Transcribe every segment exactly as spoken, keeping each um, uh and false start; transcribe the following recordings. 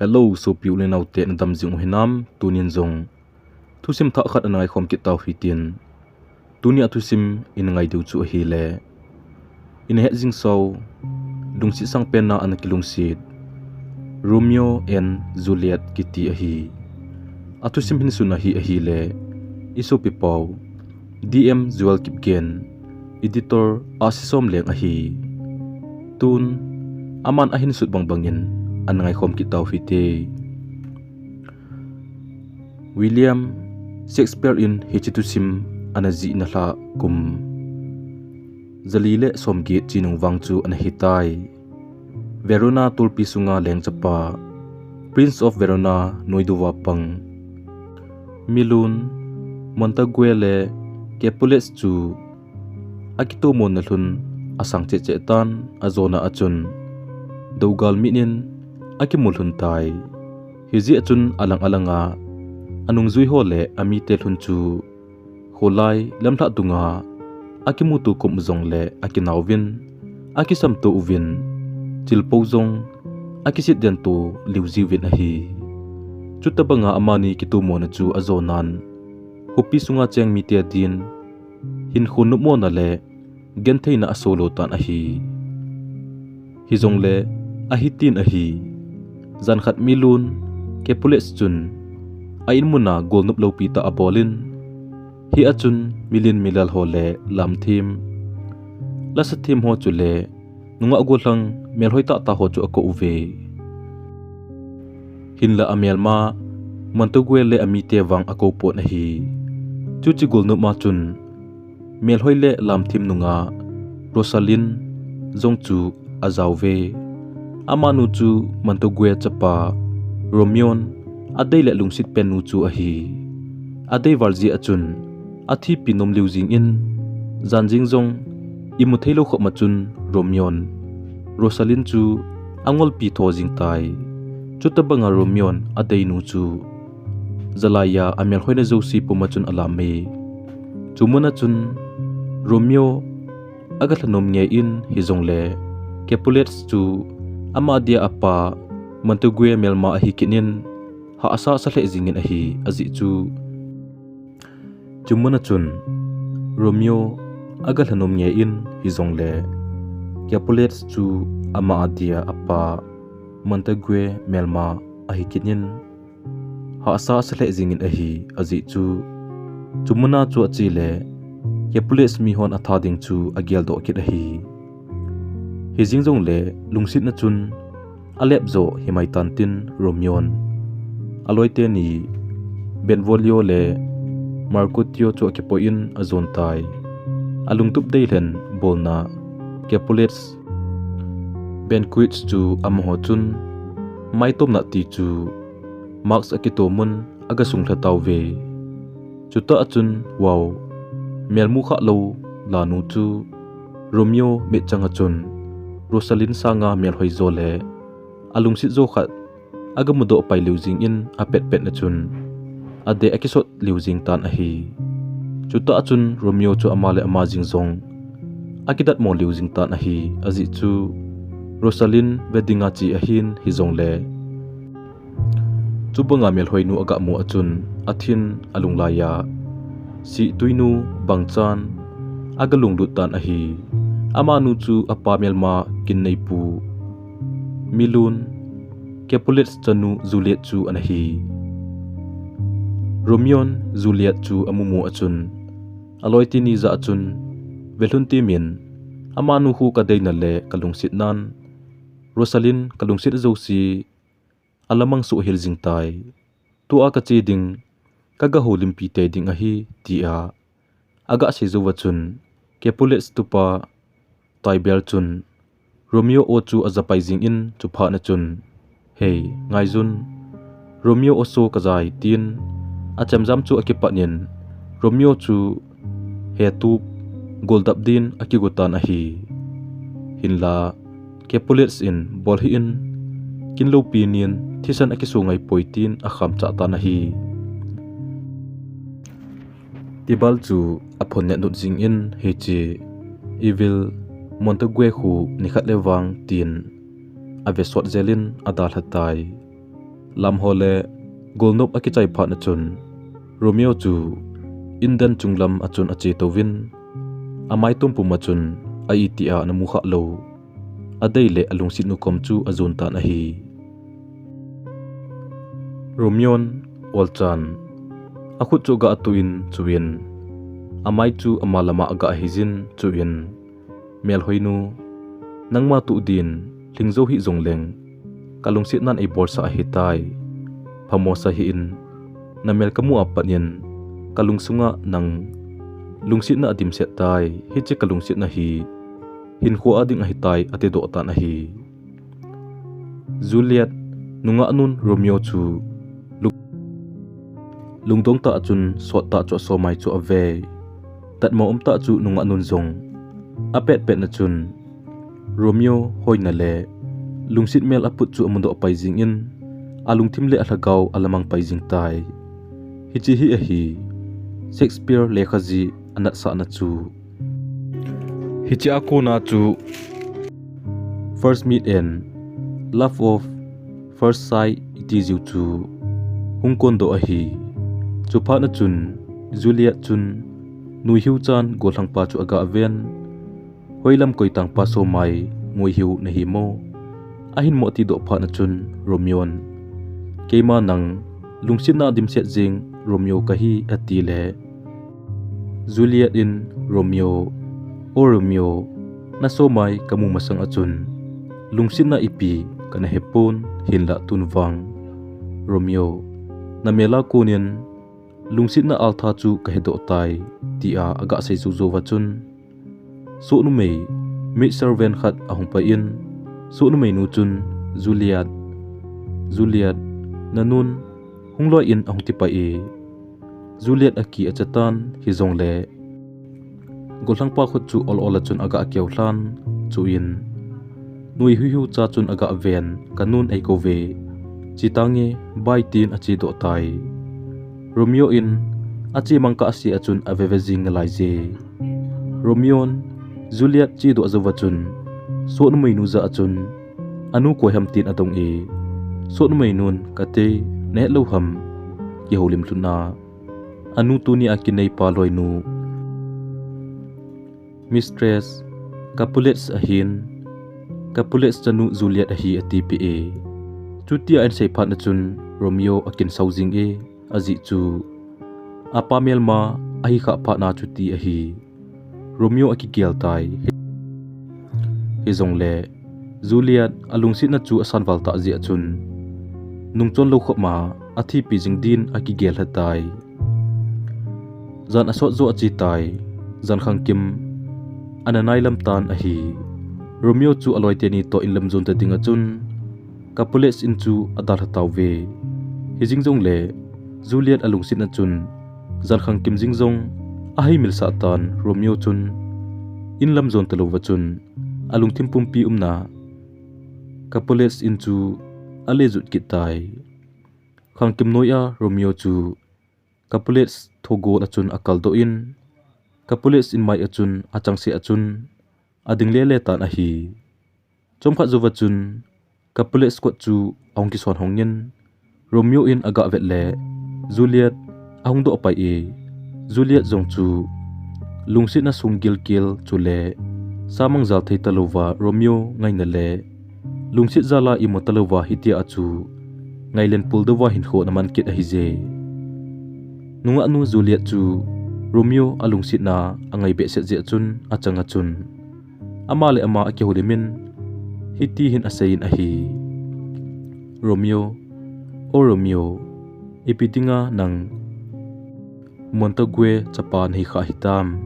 Hello, sopi u le nao te, na dam jing u hinam? Tunin jong thusim thah khat ana ngai khom kit tau hitin. Tuni a thusim ina ngai diu chu ahile, ina het jing sau, lungset sang pen a ana kilungset Romeo and Juliet kiti ahi. A thusim hin sun ahi ahile, i sopi pau, D M Joel Kipgen, editor a si som leng ahi. Tun, aman ahin sut bang bangin ana ngai khom kit tau hite. William Shakespeare in hiche thusim ana jih na lha kum jali le som get chi nung vang chu ana hitai. Verona tulpi sunga leng chapa, Prince of Verona noidu va pang, milun Montague le Capulet chu akitomon na lhun asang cheh cheh tan, ajona a chun dougal mit in akimu lhun tai. Hijeh a chun alang alanga anungjui ho le amite lhun chu kholai lamlhah dunga akimuto khom u jongle akinau vin, akisamto uvin, chilpo jong akiset den to liu jiuvin ahi. Chutabanga amani kitomona chu ajonan, khopi sunga cheng mite din hinkho nopmona le gentheina aso lou tan ahi. Hijongle ahi tin ahi. Jan khat milun Capulet chun a inmuna golnop loupi tah abol in, hia chun milen milal ho le lamthem, lasa them ho chule nungah gollhang melhoi tah tah ho chu akou uve. Hinla amelma Montague le amite vang akou pon ahi. Chuche golnop a chun melhoi le lamthem nunga Rosalind jong chu ajao uve. Amanu chu Montague chapa Romeo in adei le lungset pen nu chu ahi. Adei val jeh a chun athipi nom liu jingin, jan jing jong imu thei lou khop ma chun Romeo in Rosalind chu angolpi tho jing tai. Chutabanga Romeo in adeinu chu jalaiya amelhoina jouse puma chun alam e. Chumuna chun Romeo aga lhanom ngei in, hijongle Capulet chu ama dia apa Montague melma ahi kit in, hahsa sa lheh jingin ahi, ajeh chu. Chumuna chun Romeo aga lhanom ngei in, hijongle Capulet chu ama dia apa Montague melma ahi kit in, hahsa sa lheh jingin ahi, ajeh chu. Chumuna chu ache le Capulet mihon atha ding chu ageldoh kit ahi. Hijing jongle lungsetna chun alep jo himai tan tin Romeo in aloi teni Benvolio le Mercutio chu akipoi in ajon tai. Alungtup dei lhen bolna Capulet banquet chu amaho chun maitomna ti chu mask akitomun aga sunglha tauve. Chutah a chun, wow, melmu khah lou lanu chu Romeo mitchang a chun Rosalind sanga melhoi jo le alungset jo khat aga mudoh pai liu jingin apet pet na chun adeh akisot liu jing tan ahi. Chutah a chun Romeo chu ama le ama jing jong akidatmo liu jing tan ahi, ajeh chu Rosalind ve dinga che ahin, hijongle chubanga melhoinu aga mu a chun athin alunglaiya sihtuinu bangchan aga lunglut tan ahi. Amanu chu apa melma kin neipu milun Capulet chanu Juliet chu ana hi. Romeo in Juliet chu amumu a chun, aloi teni jah a chun, velhun temin, amanu khu kadeina le kalungsetnan Rosalind kalungset jouse alamang suh hel jing tai. Tua kache ding, kaga houlimpi tei ding ahi, tia aga sei jou a chun, Capulet tupa Tybalt chun Romeo o chu ajapai jingin, chuphat na chun, hei, ngaijun, Romeo o so kajai, tin achemjam chu akipat in, Romeo chu hetup goldap din akigo tan ahi. Hinla Capulet in bol hih in, kin loupi nin thisan akiso ngai poi, tin akham chah tan ahi. Tybalt chu aphonnet lut jingin, hiche Evil Montague khu nikhat le vang tin ave sot jel in adalha tai. Lamho le golnop akichai phat achun Romeo chu indan chunglam achun ache touvin, amai tumpum achun a iti a ana mu khalou, adei le alungset nu kom chu ajon tan ahi. Romeo in olchan akhut chu aga atuh in chuin amai chu ama lama aga hei jin chuin, Melhoinu, nangma tuh din lhing jou hih jongleng, kalungset nan eibolsah ahitai. Phamo sa hih in, namel kamu a pat in kalungsunga nang lungsetna adimset tai, hiche kalungsetna hi hinkho a ding ahitai, atidoh tan ahi. Juliet nungah nun Romeo chu lung, lungdong tah chun sot tah chu asomai chu ave. Tatmo um tah chu nungah nun jong apet pet na chun Romeo hoina le lungset mel aput chu amudoh pai jingin, alungthim le alhagao alamang pai jing tai. Hiche hi ahi Shakespeare lekha jih anatsahna chu. Hiche a kona chu First Meet and Love of First Sight iti jiu chu hung kondoh ahi. Chuphat achun Juliet chun nuihiu chan gollhangpa chu aga ven. Hoilam koitangpa somai nguihiu nahi mo? Ahin mo atidoh phat achun Romeo in, keima nang lungsetna dimset jing Romeo kahi, ati le Juliet in Romeo, O Romeo, nasomai kamu masang achun lungsetna ipi kana hepon, hinlah tun vang Romeo, namel a konin lungsetna altha chu kahedoh tai, tia aga sei jou jou va chun, soh numei maid servant khat ahung pai in, soh numei nu chun, Juliet, Juliet, nanun hung loi in, ahung tipai e. Juliet aki achatan hijongle gollhangpa khut chu ol ol achun aga keu lhan chuin, nuihiu cha chun aga ven, kanun eiko ve, chetange, bye, tin achedoh tai. Romeo in achemang kah se achun aveve jing nalai je. Romeo in Juliet chedoh jou va chun soh numei nu jah achun, anu koi ham tin adong e. Soh numei nun, kate, nahet lou ham, kihoulim lhun a, anu tuni a kineipa loinu Mistress Capulet ahin, Capulet chanu Juliet ahi, atipeh e. Chutia ahin sei phat achun Romeo akinsau jing e, ajeh chu apa melma ahi khah phat a chuti ahi. Romeo akigel tai. Hijongle Juliet alungsetna chu asan val tah jeh achun nungchon lou khop ma athipi jing din akigel lha tai. Jan asot jo ache tai. Jan khangkim ana nai lam tan ahi. Romeo chu aloi teni toh inlam jon ta ding achun Capulet in chu adalha tauve. Hijing jongle Juliet alungsetna chun jan khangkim jing jong ahei milsah tan. Romeo chun inlam jon talou va chun alungthim pumpi umna Capulet in chu ale jut kit tai. Khangkim noi a Romeo chu Capulet thogol achun akaldoh in, Capulet in mai achun achangseh achun ading lele tan ahi. Chomkhat jou va chun Capulet kot chu ahung kison hongin, Romeo in aga vet le Juliet ahung doh pai e. Juliet jong chu lungsetna sung gilkel chule samang jal thei talouva Romeo ngaina le lungset jal a imu talouva hitia chu ngailen pul douva hinkho ana man kit ahije. Nungah nu Juliet chu Romeo alungsetna angai behseh jeh chun achang achun ama le ama akihoulim in hiti hin aseiyin ahi. Romeo, O Romeo, ipi dinga nang Montague chapa nahi kha hitam?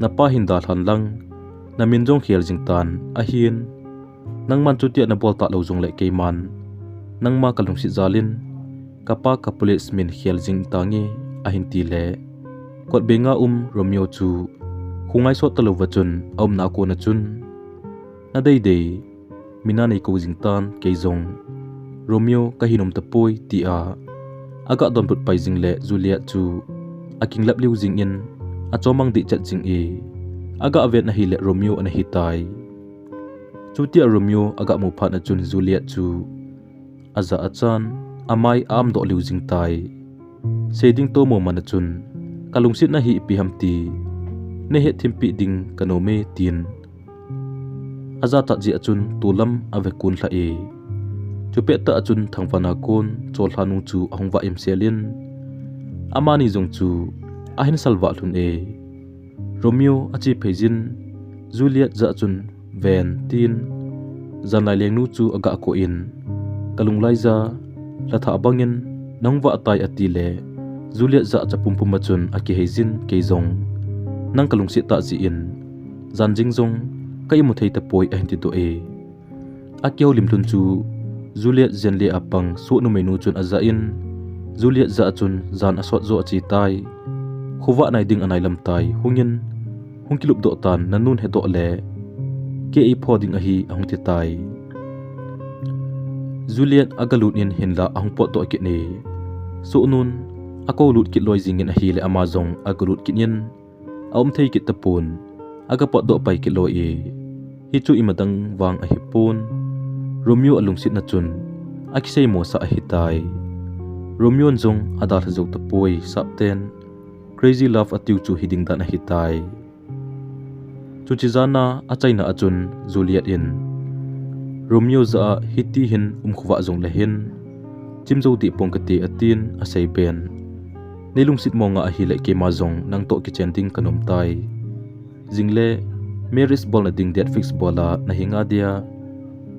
Napa hin dalhan lang, namin jong khel jing tan ahin. Nangman chutia nabol talou jongle keiman nangma kalungset jalin kapa Capulet min khel jing tange, ahin tile, kot benga um Romeo chu khongai sot talouva chun aumna a kona chun, Nadei dei, mina neikou jing tan kei jong, Romeo kahin um tapoi, tia aga donbut pai jing le Juliet chu akinglap liu jingin achomang dehchet jing e, aga ven ahile Romeo ana hitai. Chutia Romeo aga mu phat achun Juliet chu aja achan, amai a-amdoh lheh jing tai. Seiding tomo man a chun, kalungsetna hi ipi ham ti nahet thempi ding kanom e, tin ajachat jeh a chun tolam ave kon lhah e. Chupet tah a chun thangvahna kon chollha nu chu ahung vah imsel in, amani jong chu ahin salvah lhon e. Romeo ache phei jin, Juliet jah a chun, "Ven," tin, janlai lengnu chu aga koh in, "Kalung laija, lhathah bangin nahung vah tai," ati le, Juliet jah a cha pumpum a chun akihei jin, "Kei jong nang kalungset tah jeh in, jan jing jong ka imu thei tapoi," ahin tidoh e. Akihoulim lhon chu Juliet jenle a pang Soh numeinu chun ajah in, Juliet jah a chun jan asot jo ache tai. Khovah nai ding anai lam tai, hungin, hung kilupdoh tan, nanun hedoh le kei eipho ding ahi, ahung ti tai. Juliet aga lut in hinla ahung potdoh kit e. Soh nun akou lut kit loi jing in ahile ama jong aga lut kit in, aum thei kit tapon, aga potdoh pai kit loi e. Hichu imadang vang ahipon, Romeo alungsetna chun akiseimo sah ahitai. Romeo in jong adalha jou tapoi, sapten Crazy Love atiu chu hiding dan ahitai. Chuche jan a achaina a chun Juliet in Romeo jah a, "Hiti hin um khovah jongle hin chim jou deh pong kate," atin aseiben. "Nei lungset mo nga ahile keima jong nangtoh kichen ding kanom tai. Jingle marriage bolna ding date fix bol a nahi nga dia,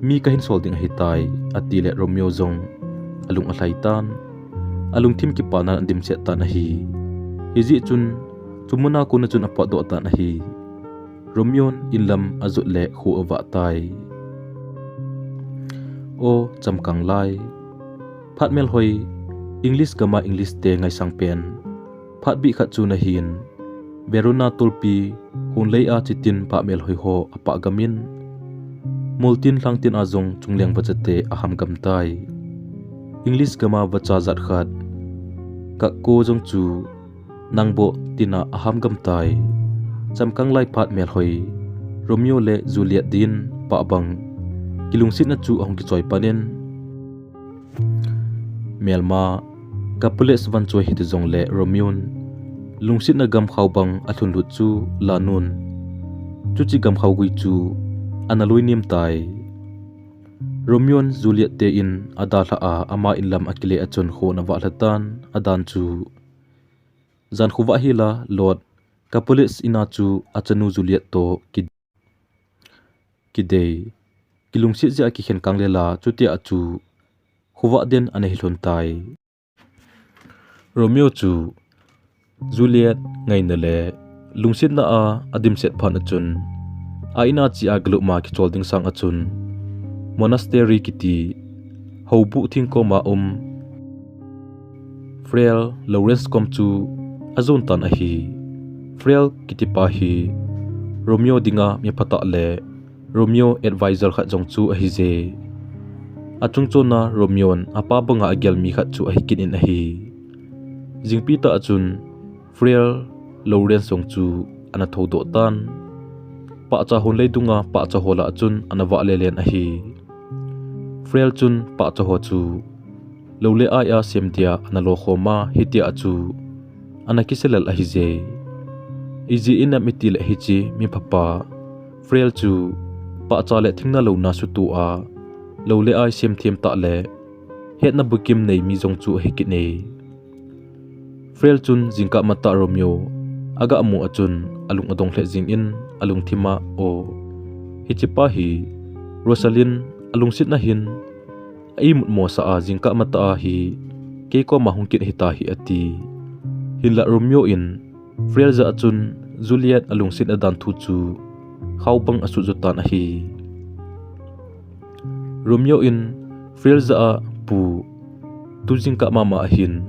mi kahin sol ding ahitai," ati le Romeo jong alung alhai tan. Alungthim kipana adimset tan ahi. Hijeh chun chu muna kon a chun apotdoh tan ahi. Romeo in inlam ajot le kho avah tai. O Chamkang lai. Phat melhoi, English gam a English te ngaisang pen. Phat bih khat chu nahin, Verona tolpi, hunlei a chitin phat melhoi ho apah gam in, multin lhangtin a jong chungleng vachate aham gam tai. English gam a vacha jat khat, Kakko jong chu Nangboh tin a aham gam tai. Chamkang lai phat melhoi, Romeo le Juliet din pah bang kilungsetna chu ahung kichoi pan in, melma, Capulets vanchoi hiti jongle Romeo in lungsetna gamkhao bang alhun lut chu la nun, chuche gamkhao gui chu ana lui nem tai. Romeo in Juliet te in adalha a, ama inlam akile a chun kho ana vah lha tan, adan chu jan khovah hi la Lord Capulets in a chu achanu Juliet toh ki, kidei, kilungset jeh a kikhen kang le la, chutia chu khovah den ana hi lhon tai. Romeo chu Juliet ngaina le lungsetna a adimset phat a chun, a in a che a galup ma kichol ding sang a chun, monastery kiti houbuh thing kom a um Friar Lawrence kom chu ajon tan ahi. Friar kiti pa hi Romeo dinga mi phatah le Romeo advisor khat jong chu ahi je. Achung chon a Romeo in apa banga agel mi khat chu ahi kit in ahi. Jingpi tah a chun Friar Lawrence jong chu ana thoudoh tan. Pahcha hunlei dunga pahcha ho lah a chun ana vah lelen ahi. Friar chun pahcha ho chu lou le ai a sem dia ana lo khom a, hitia chu ana kiselel ahi je. Ijeh inem itile hiche mi phapa Friar chu pahcha le thingna louna sutoh a, lou le ai sem them tah le hetna bukim nei mi jong chu ahi kit e. Friar chun jingkah matah Romeo aga mu a chun alung adong lheh jing in alungthim a, "O, hiche pa hi Rosalind alungsetna hin a imut mosah a, jingkah matah a hi kei koma hung kit hita hi," ati. Hinlah Romeo in Friar jah a chun Juliet alungsetna dan thu chu khao bang asut jo tan ahi. Romeo in Friar jah a, "Pu, tu jingkah mama ahin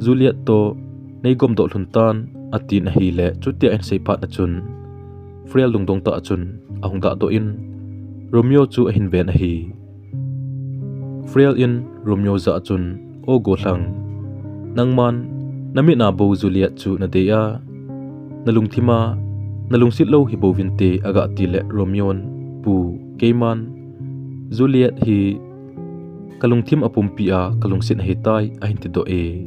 Juliet toh nei gomdoh lhon tan," atin ahile, chutia ahin sei phat a chun Friar lungdong tah a chun ahung dahdoh in Romeo chu ahin ven ahi. Friar in Romeo jah a chun, "O gollhang, nangman namit a bou Juliet chu nadei a, nalungthim a nalungset lou hi bouvinte," aga tile Romeo in, "Pu, keiman Juliet hi kalungthim apumpi a kalungset ahitai, ahin tidoh e.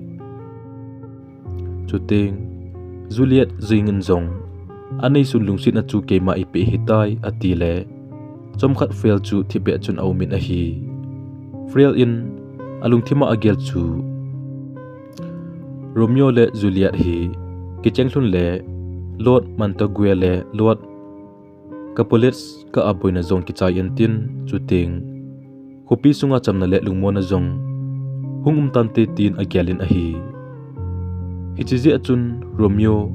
Chuteng, Juliet jeng in jong, aneisun lungsetna chu keima eipeh ahitai, atile, chomkhat Frel chu thipbeh chun aumin ahi. Frel in alungthim a agel chu, Romeo le Juliet hi kichenglhun le Lord Montague le Lord Capulet kah a boina jong kichai intin, chuteng khopi sunga chamna le lungmonna jong hung umtante tin agelin ahi. Hiche jeh a chun Romeo,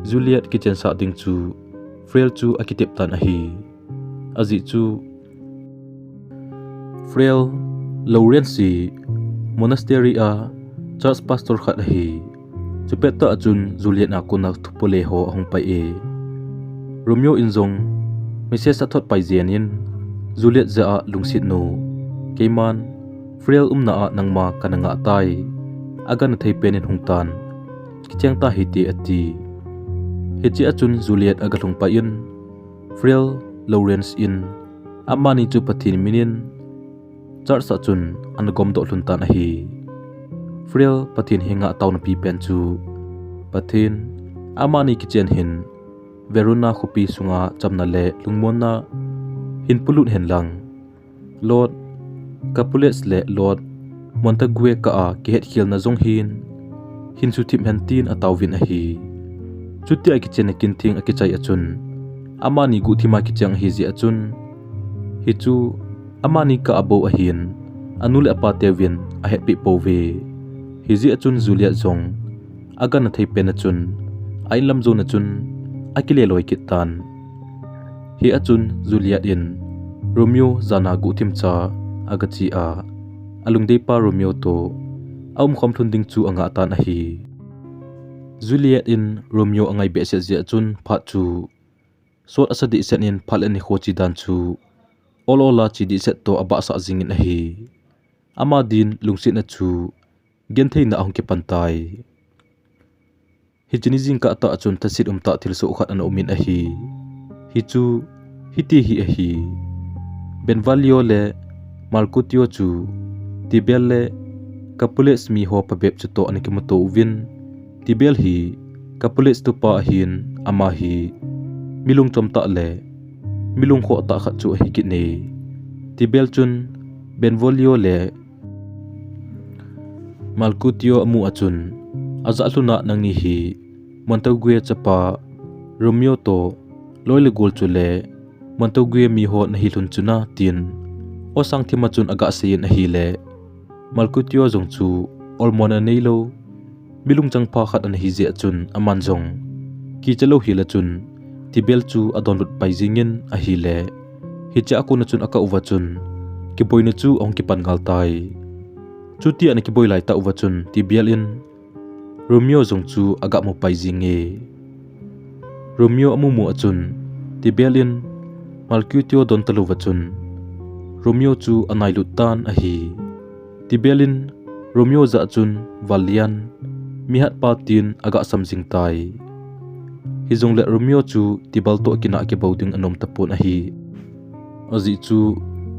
Juliet kichensah ding chu Frel chu akitep tan ahi. Ajeh chu, Frel, Lawrence hi monastery a church pastor khat ahi. Chupettah a chun Juliet a kona thupole ho ahung pai e. Romeo in jong message athot pai jeng in, Juliet jah a, lungset nu, keiman Frel umna a nangma kana ngah tai. Agangthei pen in hung tan, kicheng ta hite, ati. Hiche a chun Juliet aga lhung pai in, Frel, Lawrence in amani chu Pathen min in church a chun ana gomdoh lhon tan ahi. Frel, Pathen henga taona pipen chu, Pathen, amani kichen hin Verona khopi sunga chamna le lungmonna hin polut hen lang, Lord Capulet le Lord Montague kah a kihetkhelna jong hin, hin suthip hen tin ataovin ahi. Chutia kichenna kintheng akichai a chun, amani guhthima kicheng ahi jeh a chun, hichu amani kah a bou ahin, anu le apa teuvin ahetpeh pouve. Hijeh a chun Juliet jong agangthei pen a chun, a inlam jon a chun akile loi kit tan. Hia chun Juliet in Romeo jana guhthim cha agache a, alungdeipa Romeo toh aumkhom lhon ding chu angah tan ahi. Juliet in Romeo angai behseh jeh a chun phat chu sot asa dehset in phat le nikho che dan chu ol ol a che dehset toh abahsah jingin ahi. Ama din lungsetna chu gentheina ahung kipan tai. Hiche ni jingkah tah a chun thase umtah thilsoh khat ana umin ahi. Hichu hiti hi ahi. Benvolio le Mercutio chu Tybalt le Capulet miho phabep chutoh ana kimuto uvin, Tybalt hi Capulet tupa ahin, ama hi mi lungchom tah le mi lungkhoh tah khat chu ahi kit e. Tybalt chun Benvolio le Mercutio amu a chun, ajah lhon a nangni hi Montague chapa Romeo toh loi le gol chule Montague miho nahi lhon chuna tin, osang thim a chun agaseijin ahile, Mercutio jong chu olmona neilou, mi lungchang pha khat ana hi jeh a chun aman jong kicha lou hel a chun Tybalt chu adonbut pai jingin ahile, hiche a kona chun akah uva chun kiboina chu ahung kipan ngal tai. Chutia ana kiboi lai tah uva chun Tybalt in Romeo jong chu agamu pai jinge. Romeo amumu a chun Tybalt in Mercutio don talouva chun Romeo chu anailut tan ahi. Tybalt in Romeo jah a chun valian, mihatpa tin agasam jing tai. Hijongle Romeo chu Tybalt toh kinah kibou ding anom tapon ahi. Ajeh chu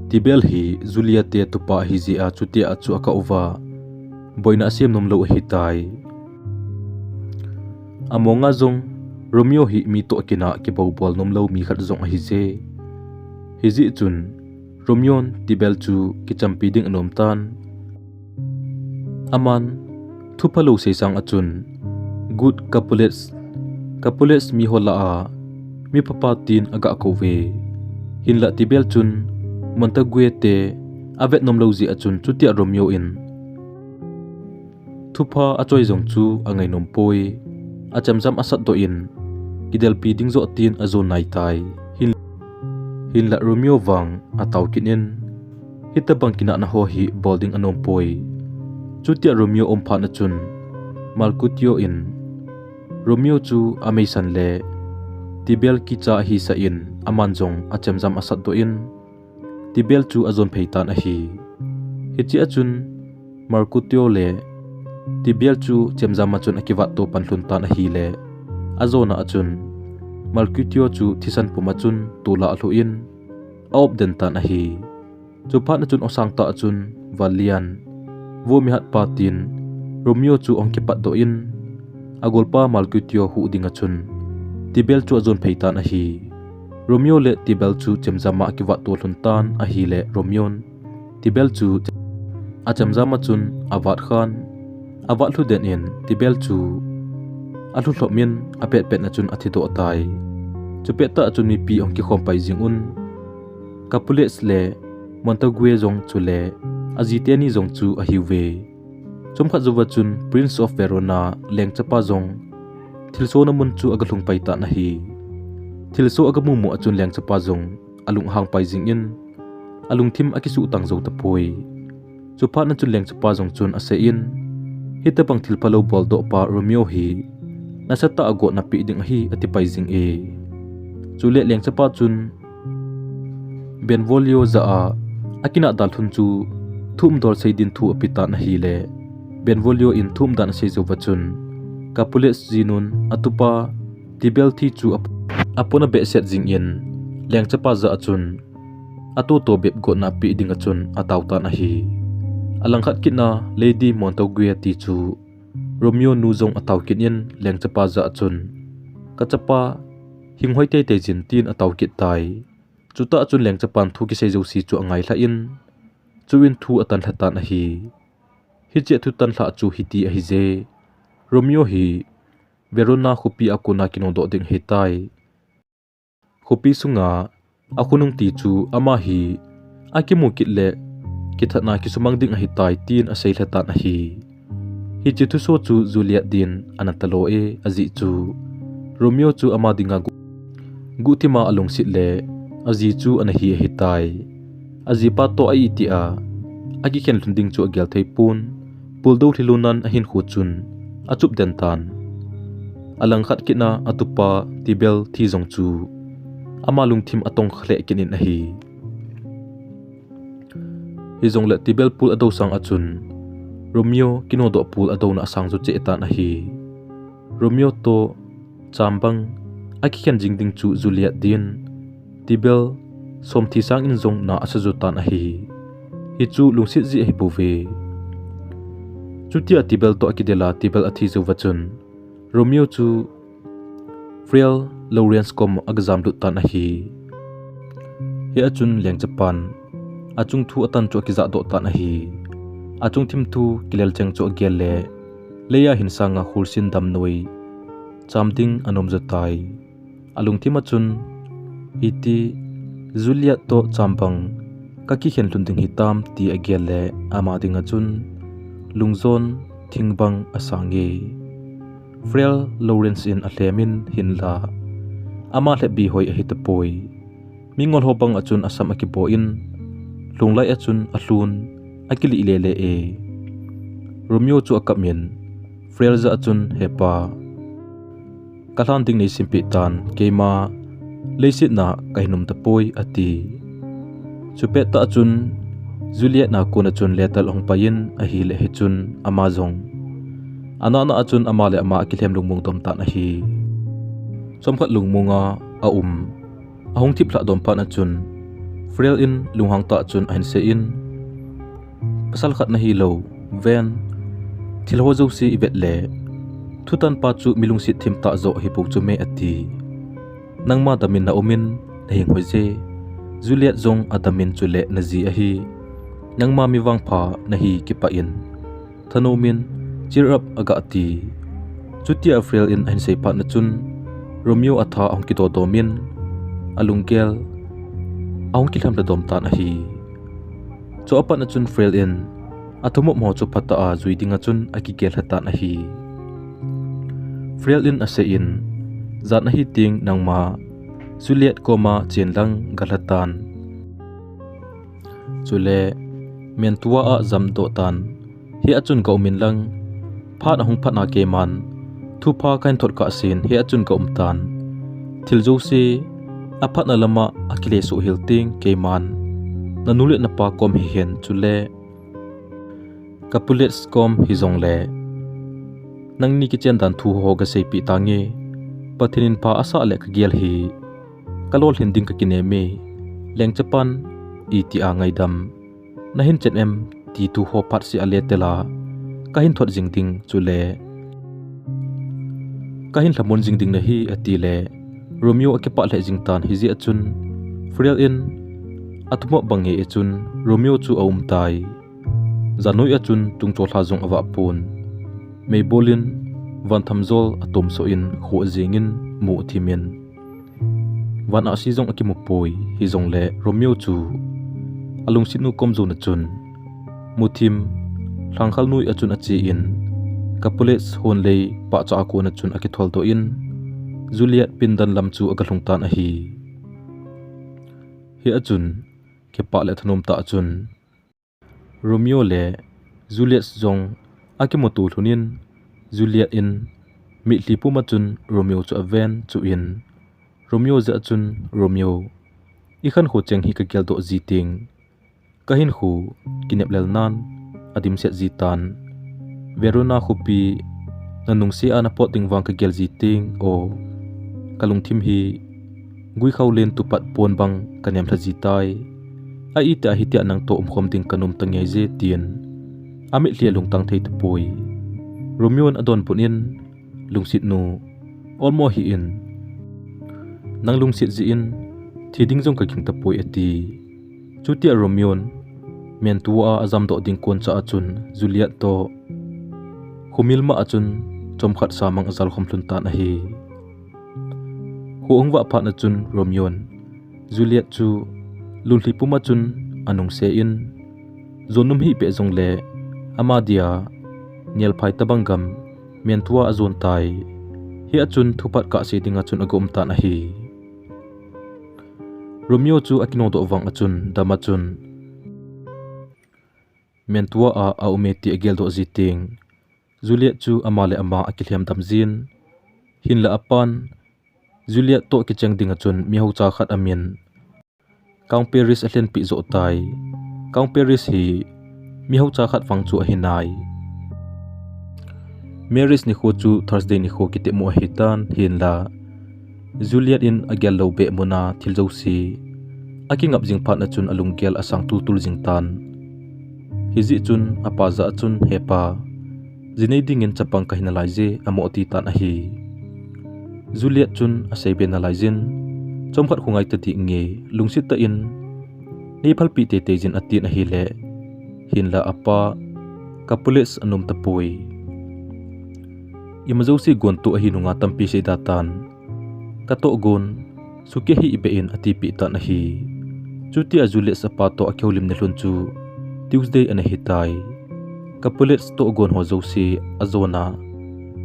Tybalt hi Juliet te tupa ahi jeh a chutia chu akah uva boina asem nomlou ahitai. Amonga jong Romeo hi mi toh kinah kibou bol nomlou mi khat jong ahije. Hijeh chun Romeo in Tybalt chu kichampi ding anom tan. Aman thuphalou seisang a chun good Capulets, Capulets miho lah a mi phapa tin agah kouve. Hinlah Tybalt chun Montague te avet nomlou jeh a chun chutia Romeo in thupha achoi jong chu angai nompoi, achemjam asatdoh in kidelpi ding joh tin ajon naitai. Hin, hinlah Romeo vang atao kit in, hitobang kinahna ho hi bol ding anompoi. Chutia Romeo um phat a chun Mercutio in Romeo chu ameisan le Tybalt kicha ahisah in aman jong achemjam asatdoh in, Tybalt chu ajon phei tan ahi. Hichea chun Mercutio le Tybalt chu chemjam a chun akivat to pan lhon tan ahile, ajona a chun Mercutio chu thisan pum a chun tolah alhuh in aop den tan ahi. Chuphat a chun osang tah a chun Valian, vo mihat pa tin Romeo chu ahung kipatdoh in, agolpa Mercutio huh ding a chun Tibble chu ajon phei tan ahi. Romeo le Tibble chu chemjam a akivat to lhon tan ahile Romeo in Tibble chu achemjam a chun avat khan, avat lhu den in Tibble chu alhu lhop in apet pet na chun athi doh tai. Chupet tah a chun mipi ahung kikhom pai jing un, Capulet le Montague jong chule aji teni jong chu ahiuve. Chomkhat jouva chun Prince of Verona lengchapa jong thilsoh na mun chu aga lhung pai tan ahi. Thilsoh aga mu mu a chun lengchapa jong alung ahang pai jing in, alungthim akisuh tang jou tapoi. Chuphat na chun lengchapa jong chun asei in, hitabang thil phalou boldoh pa Romeo hi nasatah a gotna pe ding ahi ati pai jing e. Chule lengchapa chun Benvolio jah a akinah dalhun chu thu umdol sei din thu ape tan ahile, Benvolio in thu umdan asei jouva chun Capulet jinun atupa Tibble thi chu ap-, apon abehset jing in, lengchapa jah a chun atoh toh bep gotna pe ding a chun atao tan ahi. Alangkhat kit na Lady Montague ti chu Romeo nu jong atao kit in lengchapa jah a chun, kachapa, hing hoi teitei jin tin atao kit tai. Chutah chun lengchapan thu kisei jouse chu angailhah in, chuin thu atanlha tan ahi. Hiche thu tanlhah chu hiti ahije. Romeo hi Verona khopi a kona kinodoh ding ahitai. Khopi sunga akhonung ti chu ama hi akimu kit le kithatna kisumang ding ahitai tin aseilha tan ahi. Hiche thusoh chu Juliet din ana talo e, ajeh chu Romeo chu ama dinga gu-, guhthima alungset le aji chu ana hi ahitai. Ajipa toh a itih a akikhen lhun ding chu agel thei pon, puldou lhilou nan ahinkho chun achup den tan. Alangkhat kit na atupa Tibble thi jong chu ama lungthim atongkha lheh kit in ahi. Hijongle Tibble pul adou sang a chun Romeo kinodoh pul adouna asang jo cheh tan ahi. Romeo toh chambang akikhen jing ding chu Juliet din Tibble somthi sang in jong na asa jo tan ahi. Hichu lungset jeh ahibouve. Chutia Tibble toh akidel a Tibble athi jouva chun Romeo chu Friar Lawrence kom aga jamlut tan ahi. Hia chun lengchapan achung thu atan chu akijah doh tan ahi. Achung thim thu kilel cheng chu agel le, leiya hin sanga khulsin damnoi cham ding anom jo tai. Alungthim a chun, iti Juliet toh chambang kakikhen lhun ding hitam ti agel le ama dinga chun lungjon thingbang asang e. Friar Lawrence in alhem in hinla ama lhepbi hoi ahitapoi. Mingol ho bang a chun asam akiboi in, lhunglai a chun alhun akilih lele e. Romeo chu akap in, Friar jah a chun, hepa, kalhan ding neisim peh tan, keima leiset na kahin um tapoi, ati. Chupet tah chun Juliet na kona chun letter ahung pai in ahile hichun ama jong anahna a chun ama le ama akilhem lungmong dom tan ahi. Chomkhat lungmonga aum. Ahung thip lhah dom phat a chun Friar in lunghang tah chun ahin sei in, pasal khat nahilou ven, thil ho jouse ivet le thutan pa chu mi lungset thim tah jo ahipou chu me ati. Nangma damin na um in nahing hoi je. Juliet jong adamin chule naji ahi. Nangma mi vangpha nahi kipah in, thanom in, cheer up aga ti. Chutia Friar in ahin sei phat a chun Romeo atha ahung kidoh dom in, alunggel ahung kilhamlha dom tan ahi. Chu apat a chun Friar in athumop ho chu phatah a jui dinga chun akigel lha tan ahi. Friar in asei in, jan ahi teng nangma Juliet koma chen lang galha tan. Chule Mantua a jamdoh tan. Hia chun ga um in lang, phat ahung phat na keiman thupha kahin thot kah sen hia chun ga um tan. Thil jouse aphatna lama akile soh hel teng keiman nanu le napa kom hihen chule Capulet kom hijongle, nangni kichen dan thu ho gaseipeh tange. Pathen in pha asah le kagel hi kalolhin ding kakinem e. Lengchapan itia ngaidam nahin chen em ti thu ho phat seh a le tela, kahin thot jing ding chule kahin lhamon jing ding nahi, ati le Romeo akipah lheh jing tan. Hijeh a chun Friel in athumop bang ngei a chun Romeo chu aum tai. Jan noi a chun tungchol lha jong avah pon. Meibol in van tham jol atom soh in kho ajing in mu athim in. Van ahsi jong akimu poi, hijongle Romeo chu alungset nu kom jon a chun muthim lhangkhal noi a chun ache in, Capulets hon lei pahcha a kon a chun akithol doh in, Juliet pindan lam chu aga lhung tan ahi. Hia chun kipah le thanom tah a chun Romeo le Juliet jong akimuto lhon in, Juliet in mitlhi pum a chun Romeo chu aven chuh in, Romeo jeh a chun, Romeo, i khankho cheng hi kagel doh ji teng, kahinkho kinep lel nan adimset ji tan. Verona khopi nanungse a napot ding vang kagel ji teng, o, kalungthim hi guikhao len tupat pon bang kanem lha ji tai. A, itia hitia nang toh umkhom ding kanom ta ngei je, tin amitlhi alungtang thei tapoi. Romeo in adonbut in, lungset nu, olmo hih in, nang lungset jeh in thi ding jong kaging tapoi, ati. Chutia Romeo in Mantua a ajam doh ding kon cha a chun Juliet toh khomil ma a chun chomkhat samang ajal khom lhon tan ahi. Kho ahung vah phat a chun Romeo in Juliet chu lunlhi pum a chun anungse in, jon um hih peh jongle ama dia nelphai tabang gam Mantua ajon tai. Hia chun thupha kasei dinga chun aga um tan ahi. Romeo chu akinodoh vang a chun dam a chun Mantua a aum e ti agel doh ji teng, Juliet chu ama le ama akilhem dam jin. Hinla apan Juliet toh kicheng dinga chun miho cha khat amin Count Paris alhenpeh joh tai. Count Paris hi miho cha khat vang chu ahi nai. Marriage nikho chu Thursday nikho kitepmo ahi tan, hinla Juliet in agel lou beh muna thil jouse akingap jing phat a chun alunggel asang tultul jing tan. Hijeh chun apa jah a chun, He pa, jinei dingin chapang kahi nalai je, amo ati tan ahi. Juliet chun asei be nalai jin, Chomkhat khongai tadih nge, lungset tah in nei phalpeh teitei jin, atin ahile, hinla apa Capulets anom tapoi. Ima jouse gon toh ahi nunga tampi seida tan. Katoh gon, sukeh hih beh in atipeh tan ahi. Chutia Juliet apa toh akihoulimna lhon chu Tuesday ana hitai. Capulets toh gon ho jouse ajona,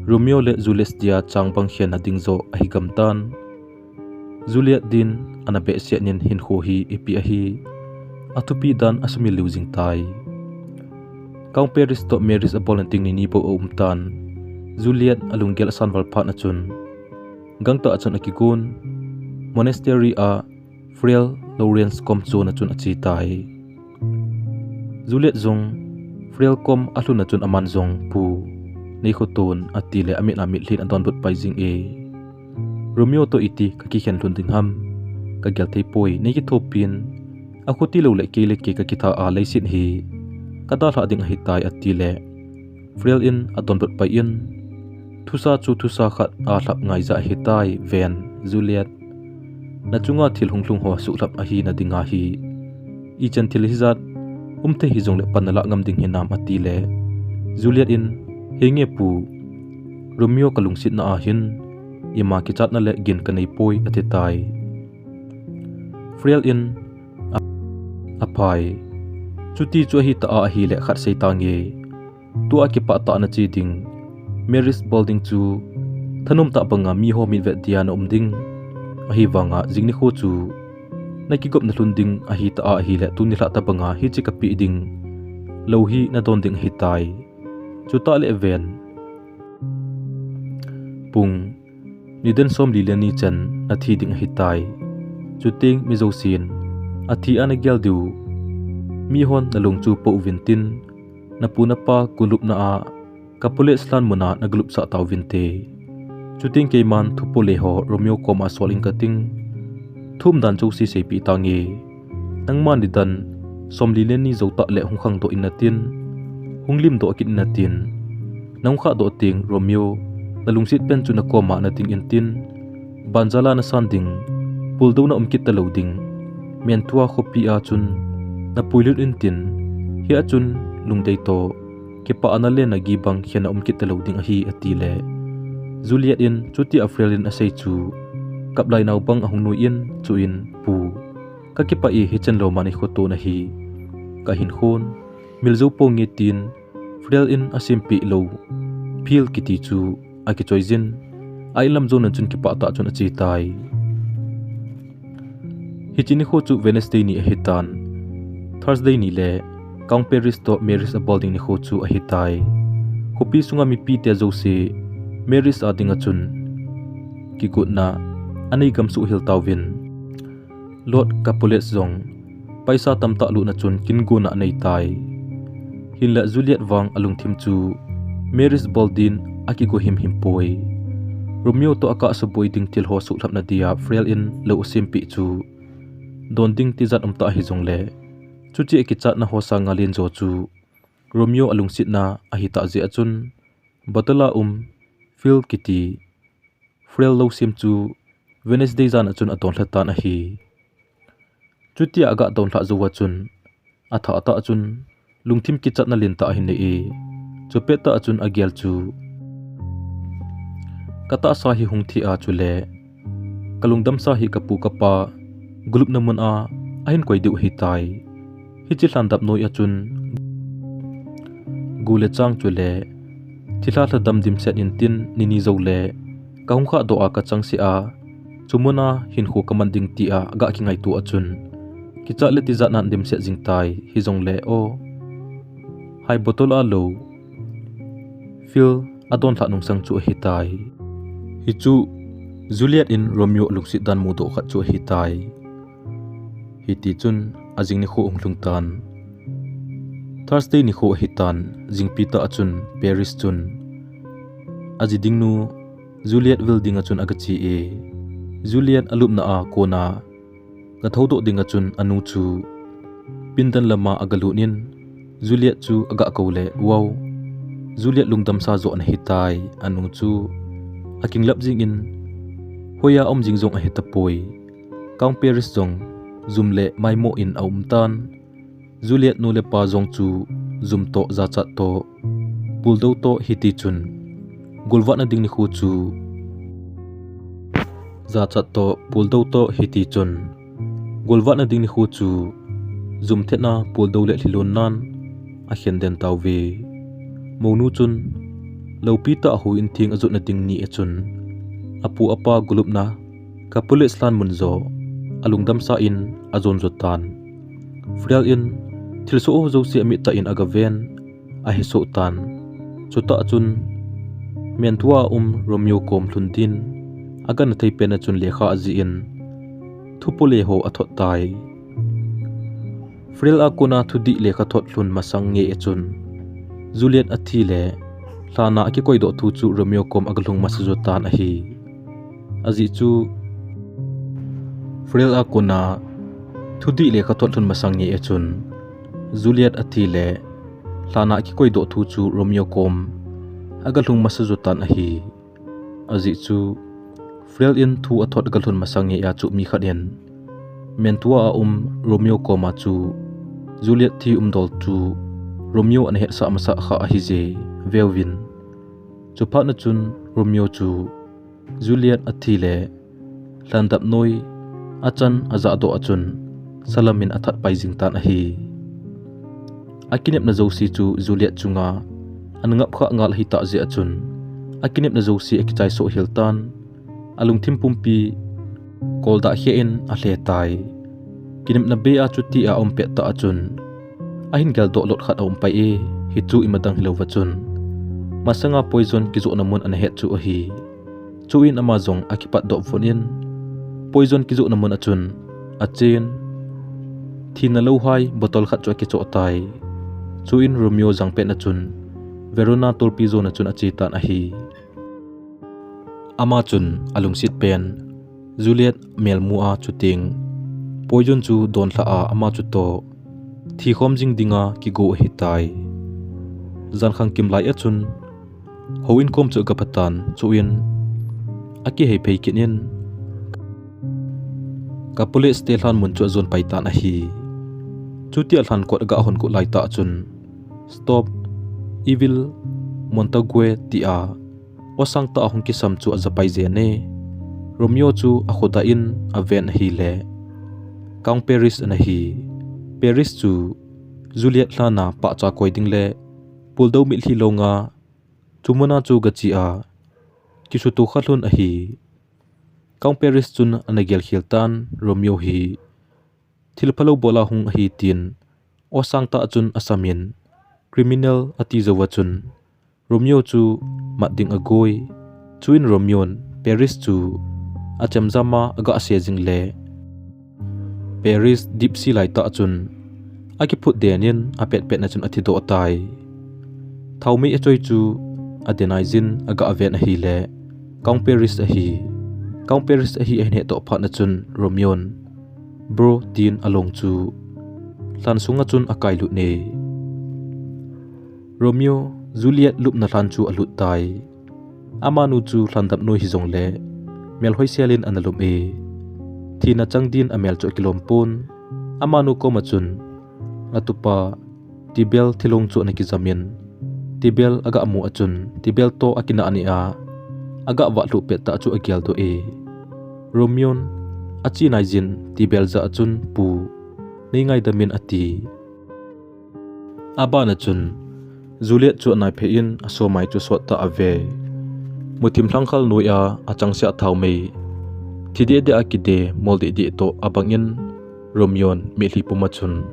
Romeo le Juliet dia changbang khenna ding joh ahi gam tan. Juliet din ana behseh in hinkho hi ipi ahi, athupi dan asumil lheh jing tai. Count Paris toh marriage abolna ding ni ni bou aum tan. Juliet alunggel asan val phat a chun gangtah a chun akigon, monastery a Friar Lawrence kom jon a chun ache tai. Juliet jong Friar kom alhun a chun aman jong, Pu, nei khoton, atile amit a mitlhi in adonbut pai jing e. Romeo toh iti kakikhen lhon ding ham, kagel thei poi, nei kithopin, akhuti lou le kei le kei kakitha a leiset hi kadalhah ding ahitai, atile Friar in adonbut pai in, Thusa chu thusa khat a lhap ngai ja ahitai, ven, Juliet, nachunga thil hunglhung ho suhlhap ahina dinga hi ichan thil hijat umthei hijongle pan nalah ngam ding hinam, atile Juliet in, Henge pu, Romeo kalungsetna a hin ima kichatna le gin kanei poi, ati tai. Friar in, A, aphai. Chuti chu ahitah a ahile khat sei tange. Tua kipah tah a nache ding, marriage bol ding chu thanom tah banga miho mitvet dia naum ding. Ahivanga jing nikho chu nakigopna lhon ding ahitah a ahile tuni lhah tobanga hiche kapeh ding lou hi nadon ding ahitai. Chutah le ven, pung nidan somli le ni chan nathi ding ahitai. Chuteng mi jousen athi a nagel diu mihon nalung chu poh uvin tin, napu napa golupna a Capulets lhan muna nagalupsah tauvinte. Chuteng keiman thupo leiho Romeo koma sol inge kating. Thu umdan jouse seipeh tange. Nangma nidan somli le ni jou tah le hung khangdoh in natin, hung limdoh kit in natin, nahung khahdoh teng Romeo, nalungset pen chu nakoma nading intin, banjala nasan ding, puldouna um kit talou ding, Mantua khopi a chun napuilut intin, hia chun lungdei toh kipahna le nagi bang khen aum kit talou ding ahi, atile Juliet in chutia Frel in asei chu kaplai nau bang ahung nui in, chuin, Pu, kakipah e, hichan lou man eikhoto nahi, kahinkhon, mil jou ponge, tin Frel in asempeh lou Phil kiti chu akichoijin, a inlam jona chun kipah tah chun ache tai. Hiche nikho chu Wednesday ni ahitan, Thursday ni le Count Paris toh marriage abol ding nikho chu ahitai. Khopi sunga mipite jouse marriage a dinga chun kigotna anei gamsuh hel tauvin, Lord Capulet jong paisa tamtah lutna chun kingotna anei tai. Hinla Juliet vang alungthim chu marriage bol din akigo himhim poi. Romeo toh akahsaboi ding thil ho suhlhapna dia Frel in lou asempeh chu don ding tijat umtah hijongle, chuche kichatna ho sanga lenjo chu Romeo alungsetna ahitah jeh a chun, bottle a um Phil kiti Frel lousem chu Wednesday jan a chun adonlha tan ahi. Chutia aga donlhah jouva chun, athah tah chun lungthim kichatna lentah ahin nei e. Chupettah a chun agel chu, katahsa hi hung thei a chule kalungdamsa hi kapu kapa golupna mun a ahin koi diu ahitai. Hiche lhandap noi a chun go le chang chule thilha lhadam dimset intin, nini joule kahung khahdoh a kachangseh a, chu muna hinkho kaman ding tia aga kingaito a chun, kichat le tijatnan dimset jing tai, hijongle aw, hai bottle a lou Phil adonlhah nungsang chu ahitai. Hichu Juliet in Romeo lungset dan mudoh khat chu ahitai. Hitichun ajing nikho hung lhung tan, Thursday nikho ahitan, jingpi tah a chun Paris chun aji dingnu Juliet vil dinga chun agache e. Juliet alupna a kona gathoudoh dinga chun anu chu pindan lama agalut in, Juliet chu agakou le, wow, Juliet lungdamsa joh ana hitai, anu chu akinglap jingin, hoiya um jing jong ahitapoi. Count Paris jong jum le maimoh in aumtan, Juliet nu le pa jong chu jum toh jachat toh puldou toh hitichun golvahna ding nikho chu jachat toh puldou toh hitichun golvahna ding nikho chu jum thetna puldou le lhilonnan akhen den tauve. Mounu chun loupi tah a houin theng ajotna ding ni a chun apu apa golupna Capulet lhan mun joh alungdamsa in ajon jotan. Frel in thilsoh ho jouse amit tah in agaven, ahesoh tan. Chutah chun Mantua a um Romeo kom lhun din agana thei pen a chun lekha ajih in thupole ho athot tai. Frel a kona thudih lekhathot lhun masang ngei a chun Juliet athi le lhana akikoidoh thu chu Romeo kom agalhung masa jotan ahi. Ajeh chu Frel a kona thudih lekhathot lhun masang ngei a chun Juliet athi le lhana akikoidoh thu chu Romeo kom agalhung masa jotan ahi. Ajeh chu Frel in thu athot agalhun masang ngei a chu mi khat in Mantua a um Romeo koma chu Juliet thi umdol chu Romeo ana hetsah masah kha ahije, veuvin. Chuphat na chun Romeo chu Juliet athi le lhandap noi achan ajahdoh a chun salam in athat pai jing tan ahi. Akinepna jouse chu Juliet chunga ana ngap khah ngal ahitah jeh a chun akinepna jouse akichaisoh hel tan, alungthim pumpi koldah khe in alhe tai. Kinepna bei a chutia aum pettah a chun ahin geldoh lot khat aum pai e, hichu imadang hilouva chun masanga poison kijohna mun ana het chu ahi. Chuin ama jong akipatdoh von in poison kijohna mun a chun achen, thina louhai bottle khat chu akichoh tai. Chuin Romeo jangpet na chun Verona tolpi jona chun ache tan ahi. Ama chun alungset pen Juliet melmu a chuteng poison chu donlhah a ama chutoh thi khom jing dinga kigo ahitai. Jan khang kim lai a chun houin kom chu aga pha tan, chuin akihei phei kit in Capulets te lhan mun chu ajon pai tan ahi. Chutia lhan kot aga hon got lai tah chun, "Stop, evil Montague," tia aw sang tah a hung kisam chu aja pai jeng e. Romeo chu akhodah in aven ahile, Count Paris ana hi. Paris chu Juliet lhan a pahcha koi ding le puldou mitlhi lounga chu muna chu gache a kisuto kha lhon ahi. Count Paris chun ana gelkhel tan, Romeo hi thil phalou bol a hung ahi tin aw sang tah chun asam in, "Criminal," ati jou a chun Romeo chu mat ding agoi. Chuin Romeo in Paris chu achemjam a aga se jing le, Paris dipsi lai tah chun akiphut den in apet pet na chun athi doh tai. Thaomei achoi chu aden ai jin aga ven ahile, Count Paris ahi. Count Paris ahi ahin hetoh phat na chun Romeo in, "Bro," tin along chu lhan sunga chun akai lut e. Romeo, Juliet lupna lhan chu alut tai. Amanu chu lhan dap noi hijong le, melhoi sel in ana lum e. Thina chang din amel chu akilom pon. Amanu koma chun atupa Tibble thilong chu ana kijam in, Tibble aga mu a chun, Tibble toh akinah nia aga vah lhuh pet tah chu agel doh e. Romeo in ache nai jin Tibble jah a chun, "Pu, nei ngaidam in," ati. Abana chun Juliet chu anai phei in asomai chu sot tah ave. Muthim lhangkhal noi a achang sia thaomei, thi deh deh a kide mol deh deh toh abang in Romeo in mitlhi pum a chun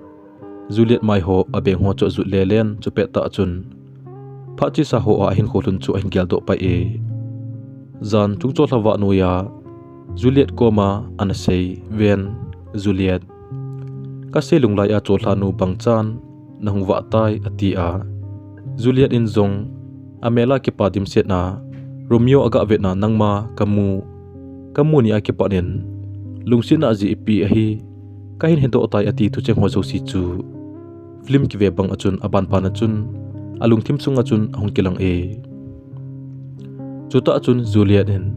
Juliet mai ho abeng ho chu ajut lelen, chupet tah chun phat chesa ho a ahinkho lhun chu ahin gel doh pai e. Jan chungchol lhavah noi a Juliet koma ana sei ven, "Juliet, kasei lunglai a chollhanu bang chan nahung vah tai," ati a. Juliet in jong amel a kipa dimset na, "Romeo aga vet na nangma kamu, kamu nia kipat in lungsetna jeh ipi ahi, kahin hedoh tai," ati thucheng ho jouse chu film kive bang a chun aban ban a chun alungthim sunga chun ahung kilang e. Chutah chun Juliet in,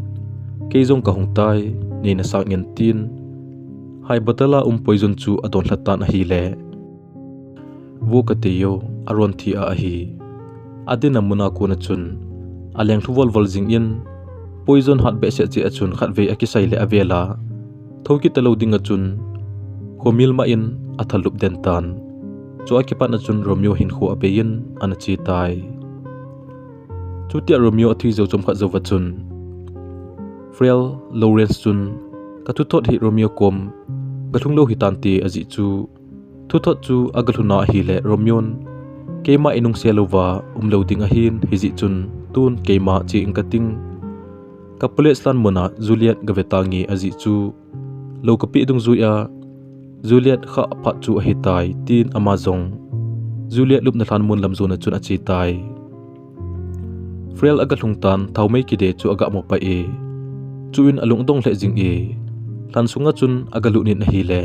"Kei jong kahung tai, neina sang in," tin high bottle a um poison chu adon lha tan ahile, "Vo kate o, aron thi a ahi." Adin a mun a kon a chun aleng lhu volvol jing in, poison hat behseh cheh a chun khatvei akisai le avel a, thou kit talou ding a chun khomil mah in athalup den tan. Chu a kipat a chun Romeo hinkho abei in ana che tai. Chutia Romeo athi jou chomkhat jou a chun Friel Lawrence chun, "Ka thuthot hi Romeo kom galhung lou hitante," ajih chu thuthot chu aga lhun a ahile Romeo in, "Keima inung se louva umlou ding ahin, hijeh chun tun keima che ing kating. Capulets lhan mun a Juliet gave tange, ajeh chu lou kapeh dungjui a Juliet kha phat chu ahitai," tin ama jong Juliet lupna lhan mun lam jon a chun ache tai. Friel aga lhung tan, thaomei kide chu aga mu pai e. Chuin alung adong lheh jing e. Lhan sunga chun aga lut in ahile,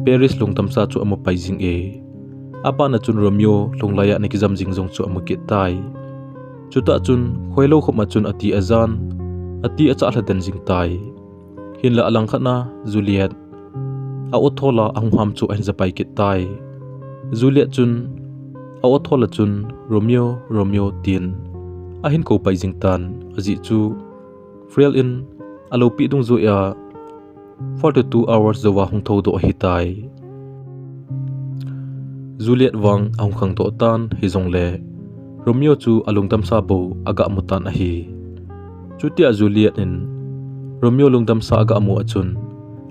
Paris lungdamsa chu amu pai jing e. Abana chun Romeo lhunglai a ana kijam jing jong chu amu kit tai. Chutah chun khoilou khop a chun ati ajan, ati achah lha den jing tai. Hinlah alangkhat na Juliet a aw thol a ahung ham chu ahin japai kit tai. Juliet chun a aw thol a chun, "Romeo, Romeo," tin ahin kou pai jing tan, ajeh chu Friel in aloupeh dungjui a forty-two hours jouva hung thou doh ahitai. Juliet vang ahung khangdoh tan hijongle, Romeo chu alungdamsa bou aga mu tan ahi. Chutia Juliet in Romeo lungdamsa aga mu a chun,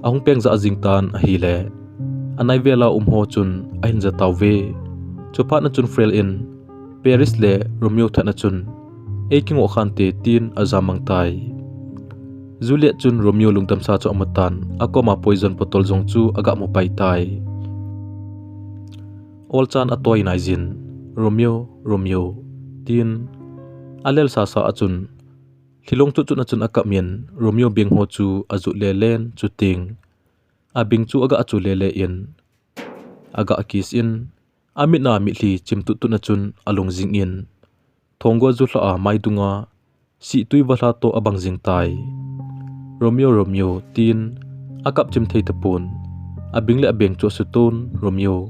ahung peng jah jing tan ahile, anai vel a um ho chun ahin ja tauve. Chuphat na chun Friel in Paris le Romeo that na chun, "Ei kingoh khante," tin aja mang tai. Juliet chun Romeo lungdamsa chu amu tan, akoma poison bottle jong chu aga mu pai tai. Olchan atoi nai jin, "Romeo, Romeo," tin alel sasa a chun, lhilong chu chun a chun akap in, Romeo beng ho chu ajuh lelen, chuting abeng chu aga chu lele in, aga kiss in, amit a mitlhi chim tutut na chun alung jing in, thonggol julha a maidunga sihtui valha toh abang jing tai. "Romeo, Romeo," tin akap chim thei tapon. Abing le abeng chu asuton, "Romeo,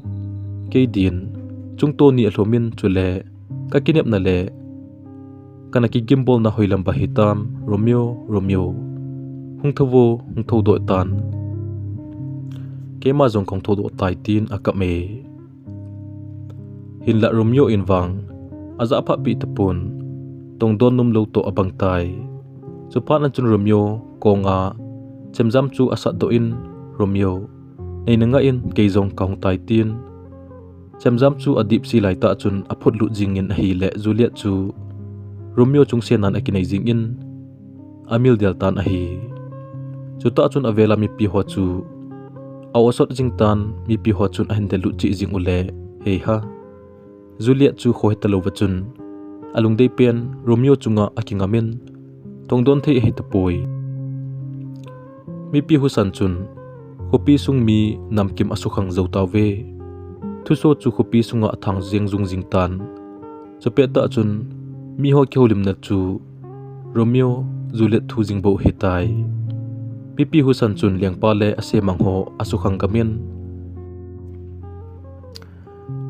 kei din chungto ni alhum in chule kakinepna le kana kigimbolna hoilam ba hitam, Romeo, Romeo. Hung tho vo, hung thodoh tan. Keima jong kahung thodoh tai," tin akap e. Hinlah Romeo in vang ajah phat pi tapon, tongdon nomlou toh abang tai. Chuphat na chun Romeo konga chemjam chu asatdoh in, "Romeo, nei na ngah in, kei jong kahung tai," tin chemjam chu adipsi laitah chun aphutlut jing in ahile Juliet chu Romeo chungsenan akinei jing in amil del tan ahi. Chutah chun avela mipi ho chu a-osot jing tan, mipi ho chun ahin del lut cheh jing ule, hei ha, Juliet chu khohe talou va chun alungdei pen Romeo chunga akingam in, tongdon thei ahi tapoi. Mipi husan chun khopi sung mi namkim asukhang jou tauve. Thuso chu khopi sunga athang jeng jung jing tan. Chupet tah chun miho kihoulimna chu Romeo Juliet thu jing bou hitai. Mipi husan chun lengpa le asemang ho asukhang gam in,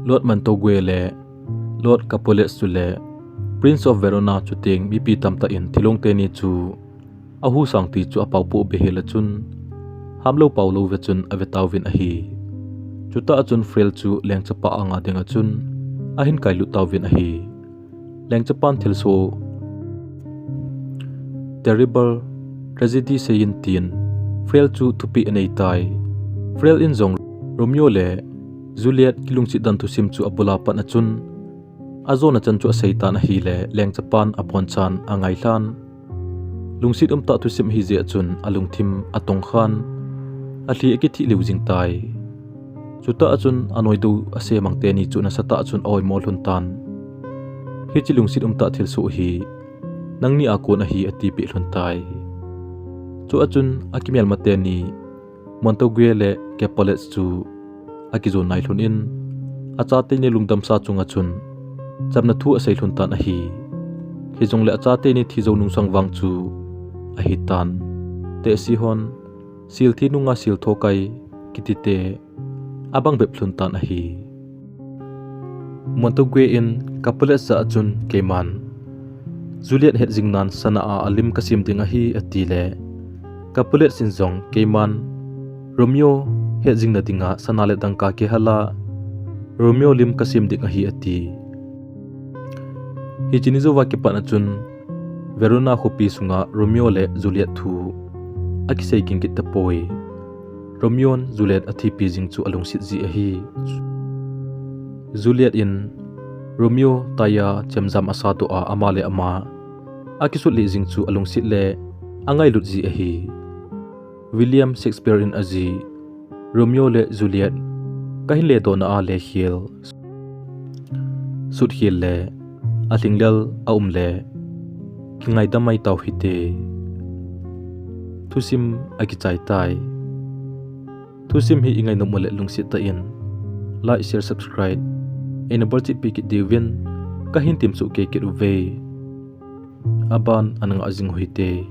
Lord Montague le Lord Capulet chule Prince of Verona chuteng mipi tamtah in thilong teni chu ahu sang ti chu apao poh be hel a chun, hamlou paolou ve chun ave tauvin ahi. Chutah chun Frel chu lengchapa anga dinga chun ahin kailut tauvin ahi. Lengchapan thilsoh, terrible tragedy seiyin tin Frel chu thupeh anei tai. Frel in jong Romeo le Juliet kilungset dan thusim chu abula pat a chun, ajona chan chu asei tan ahile, lengchapan abonchan angailhan. Lungset umtah thusim ahi jeh a chun alungthim atongkhan, alhi akithih liu jing tai. Chutah a chun anoidu asemang teni chu nasatah a chun a-oimo lhon tan. Hiche lungset umtah thilsoh hi nangni a kon ahi, atipeh lhon tai. Chu a chun akimelma teni Montague le Capulet chu akijon nai lhon in, achateni lungdamsa chunga chun chamna thu asei lhon tan ahi. Hijongle achateni thi jou nungsang vang chu ahitan. Tehse hon, sil thi nunga sil thokai kiti te abang bep lhon tan ahi. Montague in Capulet jah a chun, keiman Juliet hetjing nan sana a alim kasem ding ahi, atile, Capulet in jong, keiman Romeo hetjing na dinga sana le dangka kihal a Romeo lim kasem ding ahi, ati. Hiche ni jouva kipat a chun Verona khopi sunga Romeo le Juliet thu akisei ging kit tapoi. Romeo in Juliet athipi jing chu alungset ji ahi. Juliet in Romeo taiya chemjam asatdoh a ama le ama akisut lih jing chu alungset le angailut ji ahi. William Shakespeare in ajih Romeo le Juliet kahin ledohna a lekhel, sutkhel le alhinglel aum le kingaidam mai tau hite. Thusim akichai tai. Thusim hi ingainom ule lungset tah in like, share, subscribe eina bolchih pi kit diuvin kahin temsoh kei kit uve. Aban ana ngah jing u hite.